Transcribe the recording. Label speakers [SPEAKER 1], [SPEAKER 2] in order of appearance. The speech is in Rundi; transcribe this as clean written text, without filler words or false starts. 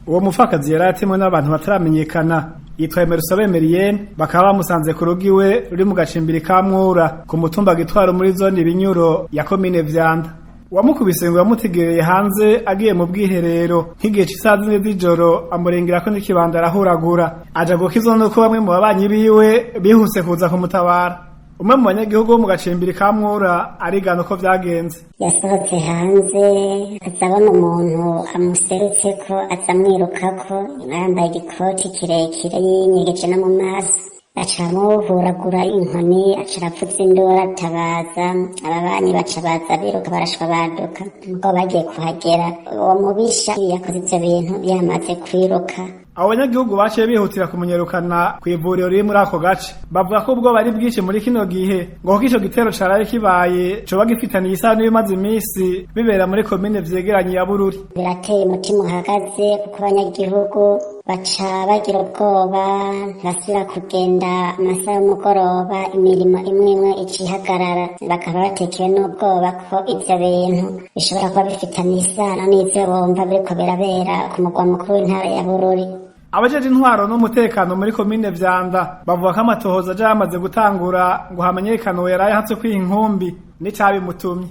[SPEAKER 1] Uwo mupfakazi yari atemwe n'abantu bataramenyekana, yitwaye Merusabe Meriyene, bakaba bamusanze ku rugo iwe ruri mu gacimbiri ka Mwura ku mutumba Gitwaro muri zone Binyuro ya komine Vyanda. Uwamukubise ngo yamutegereye hanze agiye mu bwiherero nk'igihe c'isaha 4 z'ijoro, amurengerako n'ikibanda arahuragura, aja gukizwa nuko bamwe mu babanyi biwe bihuse kuza kumutabara. Umwe mu banyagihugu bo mu gacimbiri ka Mwura arigana uko vyagenze.
[SPEAKER 2] Yasohotse hanze aza abona umuntu amuserutseko, aza amwirukako yambaye igikoti kirekire yinyegeje no mu maso, aca amuhuragura inkoni, aca aravuza induru atabaza ababanyi, baca baza biruka barashwa baduka. Ubwo bagiye kuhagera, uwo mubisha yakoze ivyo bintu yamaze kwiruka.
[SPEAKER 1] Abo banyagihugu baciye bihutira kumunyarukana kw'ivuriro riri muri ako gace. Bavuga ko ubwoba ari bwinshi muri kino gihe, ngo kuko ico gitero caraye kibaye coba gifitaniye isano n'ibimaze imisi bibera muri komine vyegeranye ya Bururi.
[SPEAKER 2] Birateye umutima uhagaze kuko abanyagihugu baca bagira ubwoba, ntibasubira kugenda amasaha y'umugoroba, imirimo imwe imwe ica ihagarara, bakaba batekewe n'ubwoba ko ivyo bintu bishobora kuba bifitaniye isano n'ivyo bumva biriko birabera ku mugwa mukuru w'intara ya Bururi.
[SPEAKER 1] Abajeje intwaro n'umutekano muri komine Vyanda bavuga ko amatohoza aja yamaze gutangura ngo hamenyekane uwo yaraye ahatse kwiha inkumbi n'icabimutumye.